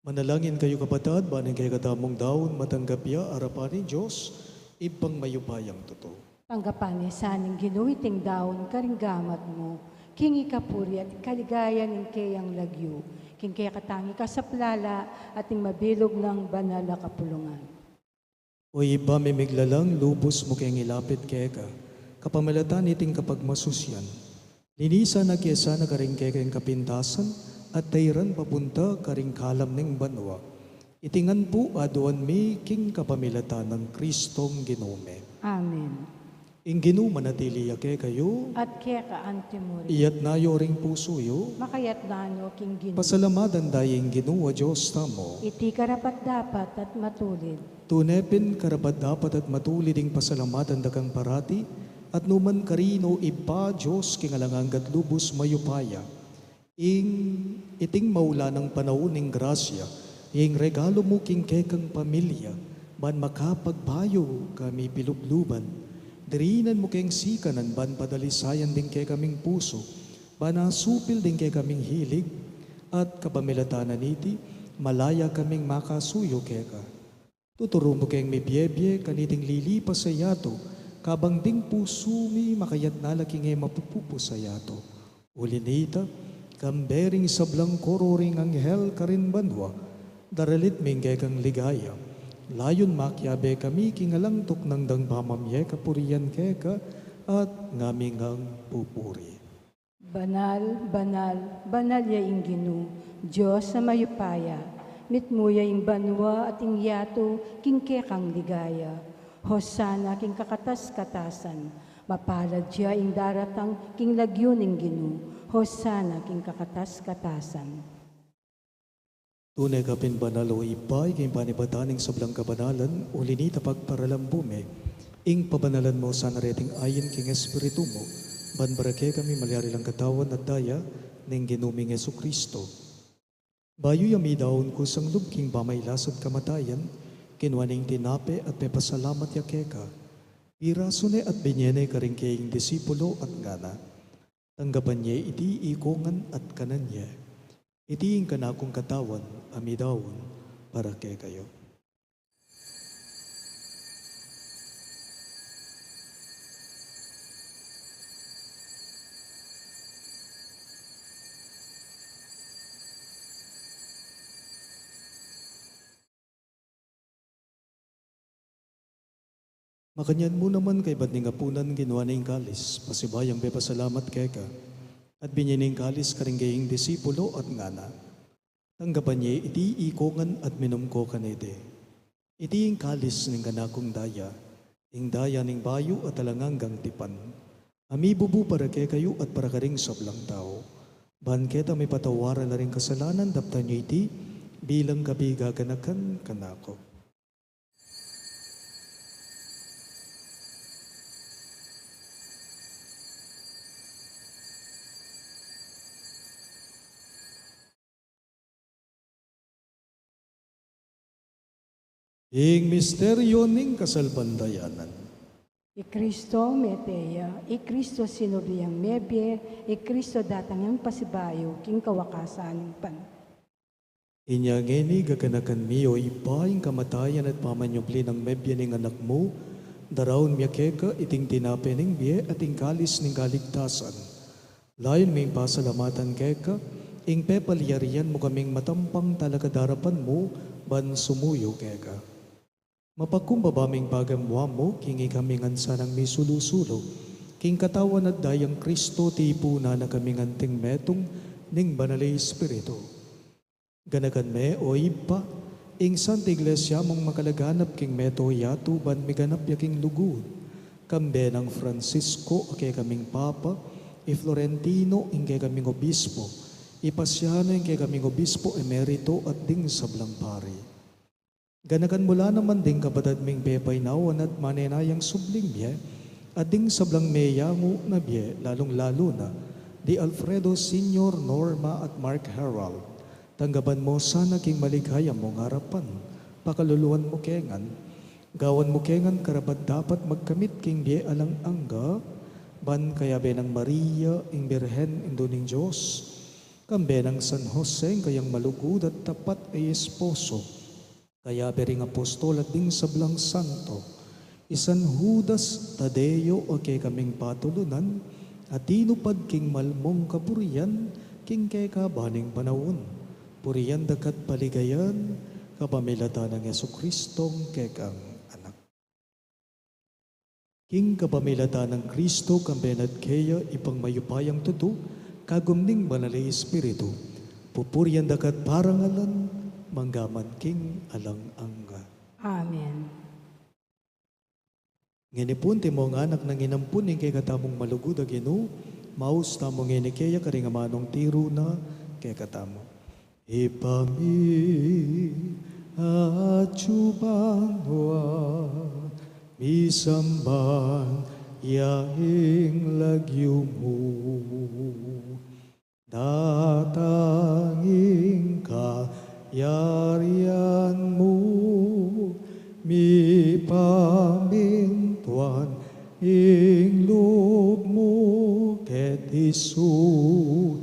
Manalangin kayu, kapatad, ban ing kekatamung daun matanggap ya arapan ning Dios, Ibpang mayupayang tutu. Tanggapan ne sa ning Ginu iting daun karing gamat mu, king ikapuri at ikaligayan ning keyang lagyu, king kekatang ikasaplala at ning mabilug nang banal a kapulungan. O Ibpa ming miglalang, lubus mu keng ilapit keka, kapamilatan niting kapagmasusyan, linisan na ke sana karing kekeng kapintasan, at tairan papunta karing kalam ning banua. Iti ngan pu aduan mi king kapamilatan nang Kristong Ginu mi. Amen. Ing Ginu manatili ya kekayu. At keka antimurin. Iyatna yu ring pusu yu. Makayatna no king Ginu. Pasalamatan da ing Ginu a Dios tamu. Iti karapat-dapat at matulid. Tune pin karapat-dapat at matulid ing pasalamatan da kang parati, at numan karin, O Ibpa, Dios king alang angga at lubus mayupaya. Ing iting maulan a panaun ning grasya, ing regalu mu king kekang pamilya, ban makapagbayu kami pilubluban. Dirinan mu keng sikanan ban padalisayan ding kekaming pusu, ban asupil ding kekaming hilig, at kapamilatan na niti, malaya kaming makasuyu keka. Tuturu mu keng mibiebie kaniting lilipas a yatu, kabang ding pusu mi makayatna la king e mapupupus a yatu. Uli nita, kambe ring sablang koro ring anghel karin banua, daralit mi ing kekang ligaya. Layun makiabe kami king alang tuknang dang pamamie kapurian keka, at ngami ngang pupuri. Banal, banal, banal ya ing Ginu, Dios a mayupaya, Mitmu ya ing banua at ing yatu king kekang ligaya. Hosana king kakatas-katasan. Mapalad ya ing daratang king lagyu ning Ginu. Hosana king kakatas-katasan. Tune ka pin banal, o Ibpa, ika ing panibatan ning sablang kabanalan, uli na nita pagparalambu mi ing pabanalan mu sana reting ayin king Espiritu mu, ban para kekami malyari lang katawan at daya ning Ginu ming Jesucristo. Bayu ya midaun kusang lub king pamailas at kamatayan, kinua ne ing tinape at pepasalamat ya keka. Pirasu ne at binye ne karing keyang disipulo at ngana: Tanggapan ye iti ikongan at kanan ye. Iti ing kanakung katawan a midaun para kekayu. Makanyan mu naman kaybat ning apunan, kinua ne ing kalis, pasibayung pepasalamat keka, at binye ne ing kalis karing keyang disipulo at ngana: Tanggapan ye iti ikongan at minum ko kaniti. Iti ing kalis ning kanakung daya, ing daya ning bayu at alang anggang tipan, a mibubu para kekayu at para karing sablang tau. Ban keta mipatawaran la ring kasalanan, daptan yu iti bilang kabigaganakan kanaku. Ing misteryu ning kasalpantayanan. I Kristo mete ya, i Kristo sinubi yang mebie, i Kristo datang yang pasibayu king kawakasan ning panahun. Inya ngeni gaganakan mi, o Ibpa, ing kamatayan at pamanyubli nang mebie ning Anak mu, daraun mi keka iting tinape ning bie at ing kalis ning kaligtasan. Layun ming pasalamatan keka ing pepalyarian mu kaming matampang talakad king arapan mu ban sumuyu keka. Mapagkumbaba ming pagamuan mu king ikami ngan sanang misulu-sulu king katawan at dayang Kristo, tipunan na kaming anting metung ning Banal a Espiritu. Ganakan me, o Ibpa, ing Santa Iglesia mung makalaganap king meto yatu ban miganap ya king lugud. Kambe nang Francisco a kekaming Papa, i Florentino ing kekaming Obispo, i Pasiano ing kekaming Obispo Emerito at ding sablang pari. Ganakan mu la naman ding kapatad ming pepainawan at manenayang subling mie, at ding sablang meyangu na bie, lalung-lalu na di Alfredo Senior, Norma at Mark Harold. Tanggapan mu sana king maligaya mung arapan, pakaluluan mu ke ngan, gawan mu ke ngan karapat-dapat magkamit king bie alang angga, ban kayabe nang Maria ing Birhen, Indu ning Dios, kambe nang San Jose ing kayang malugud at tapat a esposo, kayabe ring apostol at ding sablang santo, i San Judas Tadeo a kekaming patulunan, a tinupad king mal mung kapurian king kekaban ning panaun. Purian da ka't paligayan kapamilatan nang Jesucristong kekang Anak. King kapamilatan nang Kristo, kambe na at keya, Ibpang mayupayang tutu, kagum ning Banal a Espiritu, pupurian da ka't parangalan, mangga man king alang angga. Amen. Ngeni pu, antimong anak nang inampun ning kekatamung malugud a Ginu, maus tamu ngeni keya karing amanung tiru na kekatamu. Ibpa mi, atsu ka banua, misamban ya ing lagyu mu. Datang ing kayarian mu, mipamintuan ing lub mu keti sulip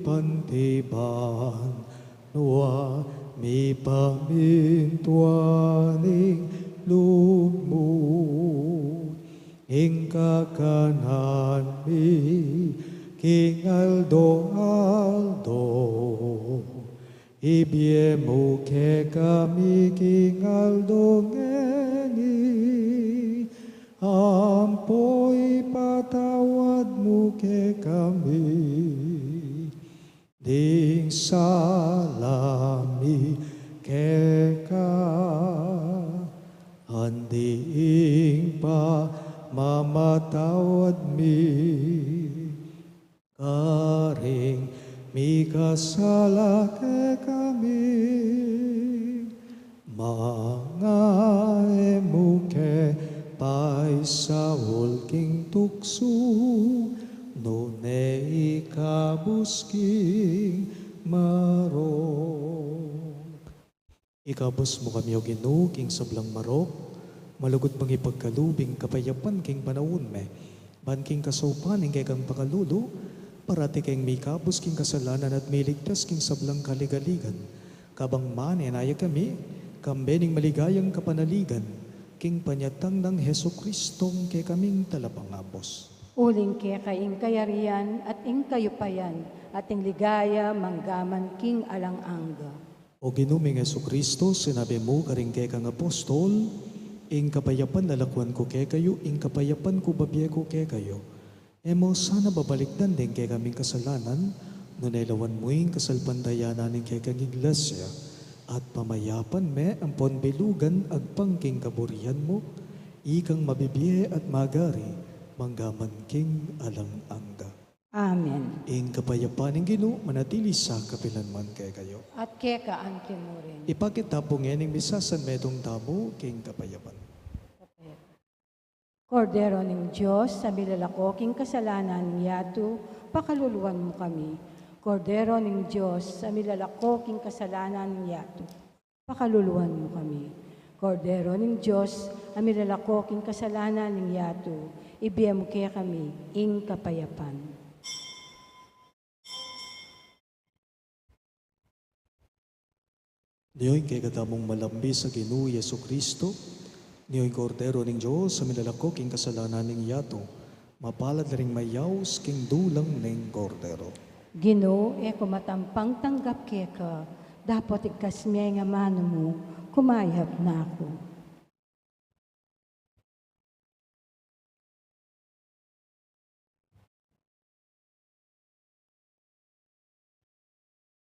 anti banua, mipamintuan ing lub mu. Ing kakanan mi king aldo-aldo, ibie mu kekami king aldo ngeni, ampo ipatawad mu kekami ding sala mi keka, andi ing pamamatawad mi, karing mikasala kekami, manga e mu ke paisaul king tuksu, nune ikabus king marok. Ikabus mu kami, O Ginu, king sablang marok, malugud mung ipagkalub ing kapayapan king panaun mi. Ban king kasaupan ning kekang pakalulu, parati keng mikabus king kasalanan at miligtas king sablang kaligaligan. Kabang manenaya kami, kambe ning maligayang kapanaligan, king panyatang nang Jesucristong kekaming Talapangabus. Uling keka ing kayarian at ing kayupayan at ing ligaya manggaman king alang angga. O Ginu ming Jesucristo, sinabi mu karing kekang apostol, ing kapayapan lalakwan ku kekayu, ing kapayapan ku babie ku kekayu. E mu sana babalikdan ding kekaming kasalanan, nune lawan mu ing kasalpantayanan ning kekang Iglesia, at pamayapan me ampon bilugan agpang king kaburian mu, ikang mabibie at magari, manggaman king alang angga. Amen. Ing kapayapan ning Ginu manatili sa kapilanman kekayu. At keka mu rin. Ipakit ta pu ngening misasanmetung tamu king kapayapan. Kordero ning Dios, a milalako king kasalanan ning yatu, pakaluluan mu kami. Kordero ning Dios, a milalako king kasalanan ning yatu, pakaluluan mu kami. Kordero ning Dios, a milalako king kasalanan ning yatu, ibie mu kekami ing kapayapan. Nio ing kekatamung malambis a Ginu Jesucristo, nio ing Kordero ning Dios, a milalako king kasalanan ning yatu. Mapalad la ring mayaus king dulang ning Kordero. Ginu, e ku matampang tanggap keka, dapot igkas me ing amanu mu, kumayap na ku.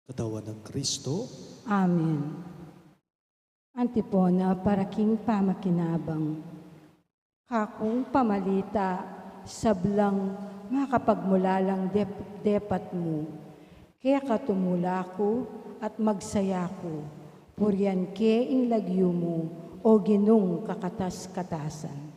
Katawan nang Kristo. Amen. Antipona para king pamakinabang. Kakung pamalita, sablang makapagmulalang dep-, depat mu. Keka tumula ku at magsaya ku, purian ke ing lagyu mu, O Ginung kakatas-katasan.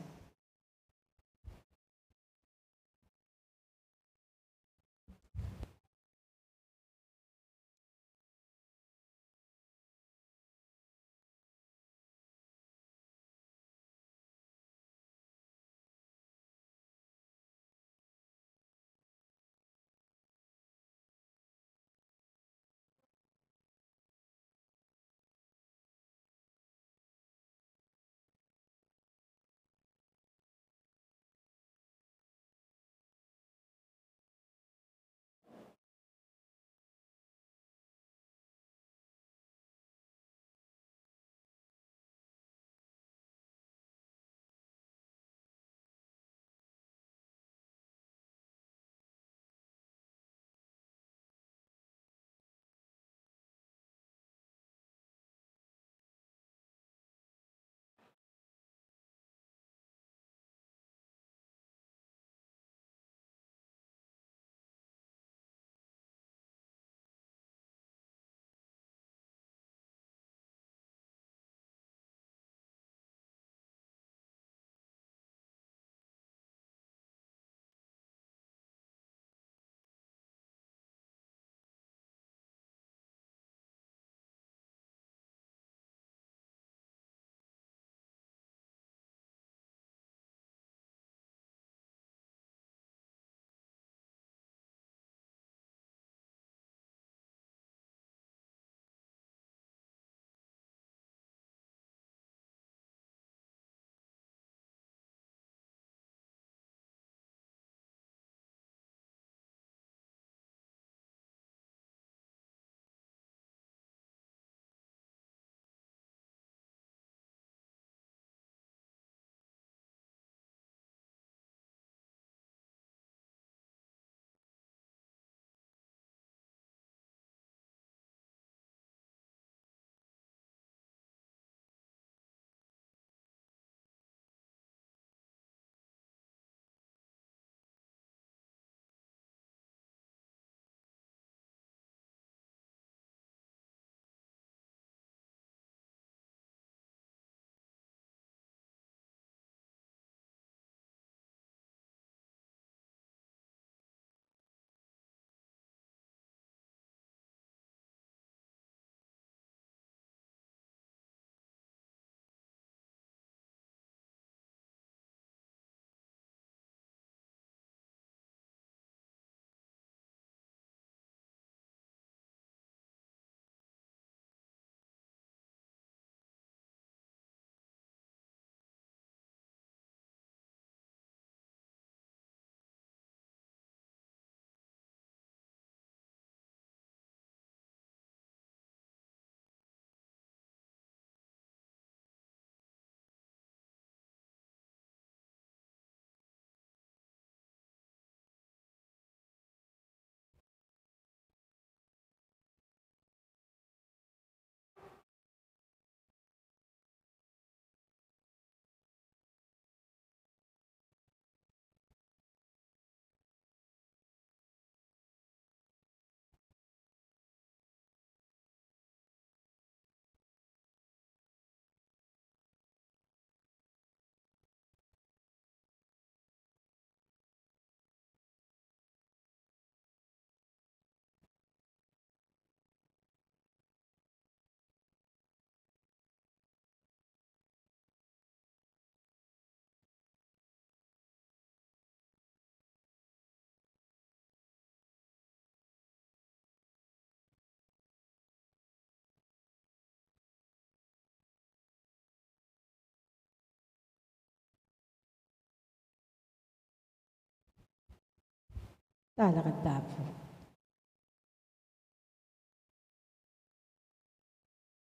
Talakad ta pu.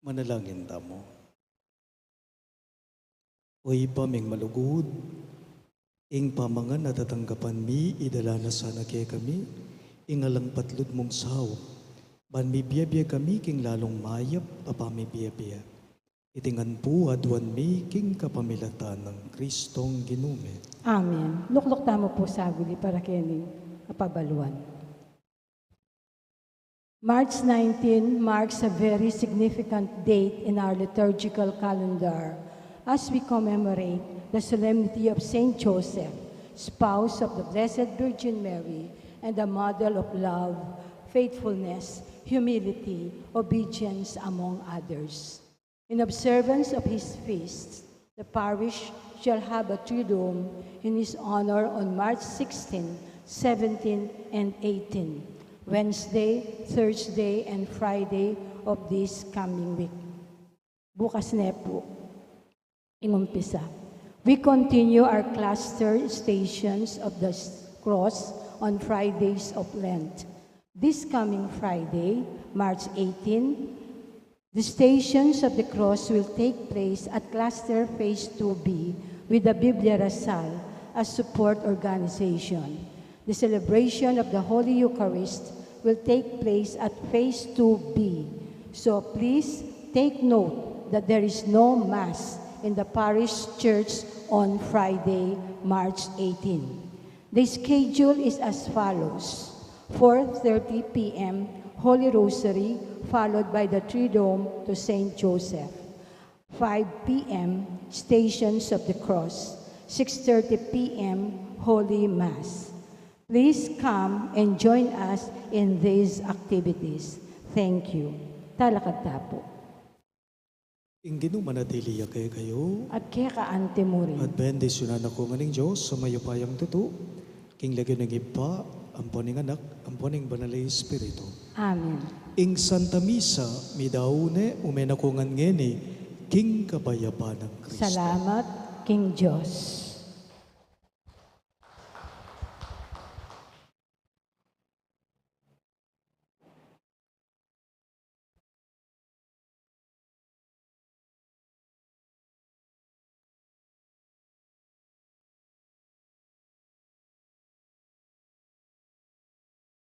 Manalangin tamu. O Ibpa ming malugud, ing pamangan a tatanggapan mi, idala na sana kekami ing alang patlud mung saup, ban mibie-bie kami king lalung mayap a pamibie-bie. Iti ngan pu aduan mi king kapamilatan nang Kristong Ginu mi. Amen. Lukluk tamu pu saguli para keni a pabaluan. March nineteen marks a very significant date in our liturgical calendar as we commemorate the solemnity of Saint Joseph, spouse of the Blessed Virgin Mary and a model of love, faithfulness, humility, obedience, among others. In observance of his feasts, the parish shall have a Triduum in his honor on March sixteen, seventeen, and eighteen, Wednesday, Thursday, and Friday of this coming week. Bukas ne pu, ing umpisa. We continue our cluster Stations of the Cross on Fridays of Lent. This coming Friday, March eighteen, the Stations of the Cross will take place at Cluster Phase two B with the Biblia Rasal as support organization. The celebration of the Holy Eucharist will take place at Phase two B. So please take note that there is no Mass in the parish church on Friday, March eighteen. The schedule is as follows: four thirty p m Holy Rosary, followed by the Triduum to Saint Joseph. Five p m Stations of the Cross. Six thirty p m Holy Mass. Please come and join us in these activities. Thank you. Talakad ta pu. Ing Ginu manatili ya kekayu. At keka anti mu rin. At bendisyunan na kayu ngan ning Dios a mayupayang tutu, king lagyu ning Ibpa, ampo ning Anak, ampo ning Banal a Espiritu. Amen. Ing Santa Misa meyari ne, ume na kayu ngan ngeni king kapayapan nang Kristo. Salamat king Dios.